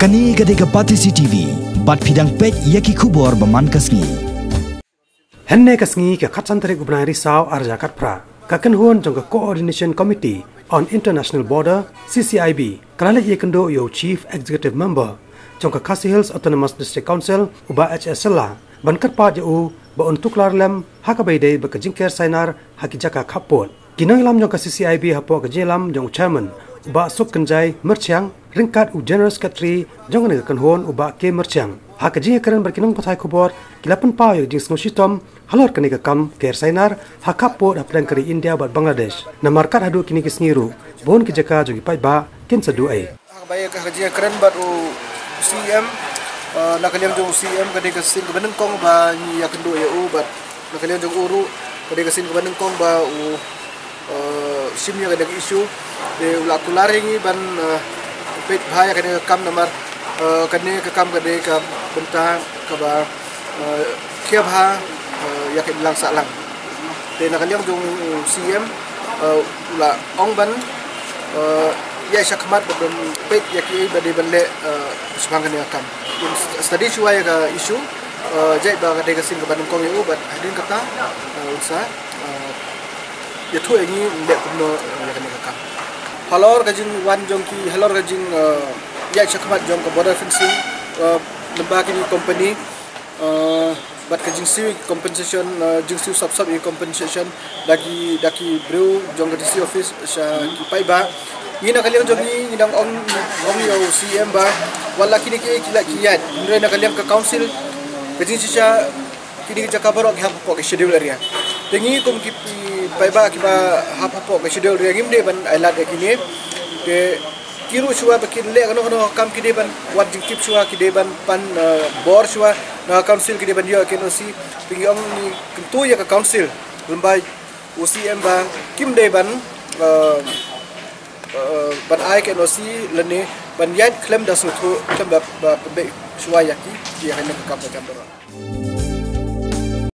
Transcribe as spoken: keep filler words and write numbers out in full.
Kane ka dei ka Batesi T V, bad phi dang peit ïa ki khubor ba man ka sngi. Hynne ka sngi ka khatsan tarik u bnai Risaw arhajar khatphra, ka kynhun jong ka Coordination Committee on International Border, C C I B, ka la leit ïakynduh ïa u Chief Executive Member jong ka Khasi Hills Autonomous District Council, u Bah H S Shylla, ban kyrpad ïa u ba un tuklar lem ha kaba ïadei bad ka jingker sainar ha ki jaka khappud. Ki nongïalam jong ka C C I B hapoh ka jingïalam jong u Chairman, u Bah Sukkynjai Myrchiang, ryngkat u General Secretary jong kane ka kynhun, u Bah K Myrchiang, ha ka jingïakren bad ki nongpathai khubor, ki la pynpaw ïa ka jingsngewshitom halor kane ka kam ker sainar ha khappud hapdeng ka ri India bad Bangladesh. Namar kat haduh kine ki sngi ruh, bun ki jaka jong ki paidbah kin sa duh ei. Ha kaba ïa ka jingïakren bad u C M, eh, na ka liang jong u C M, ka dei ka sien kaba nyngkong ba ngi ïakynduh ïa u, bad na ka liang jong u ruh, ka dei ka sien kaba nyngkong ba u, eh, shim ïa kane ka issue. Te u la kular ïa ngi ban, eh, peit bha ïa kane ka kam, namar, eh, kane ka kam ka dei ka bynta kaba, eh, khia bha, eh, ïa ka imlang sahlang. Te na ka liang jong u C M, eh, u la ong ban, eh, ïaid shakhmat bad ban peit ïa kiei ba dei ban leh, eh, shaphang kane ka kam. Un study shuwa ïa ka issue, eh, jait ba ka dei ka sien kaba nyngkong ïa u, bad hadien kata, eh, un sa, eh, ïathuh ïa ngi un leh kumno, eh, ïa kane ka kam. Halor ka jingwan jong ki, halor ka jing, eh, ïaid shakhmat jong ka border fencing, eh, lyngba kine ki company, eh, bad ka jingsiew compensation, eh, jingsiew sop sop ïa compensation da ki, da ki briew jong ka D C office sha ki paidbah. Ngi na ka liang jong ngi, ngi dang ong, ong ïa u C M ba wat la kine ki, ki la ki ïaid, hynrei na ka liang ka council, ka jingshisha kine ki jaka baroh ki hap hapoh ka schedule area. Te ngi kum ki paidbah kiba hap hapoh ka schedule area, ngim dei ban ailad ïa kine. Te ki ruh shuwa ba kin leh kano kano ka kam ki dei ban wad jingtip shuwa, ki dei ban pan, eh, bor shuwa na ka council, ki dei ban ïoh K N O C. Te ngi ong, ngi kyntu ïa ka council lyngba u C M ba kim dei ban, eh, eh, ban ai K N O C lane ban ïaid khlem da sngewthuh, khlem da, ba pynbeit shuwa ïa ki, ïa kane ka kam ka jam baroh.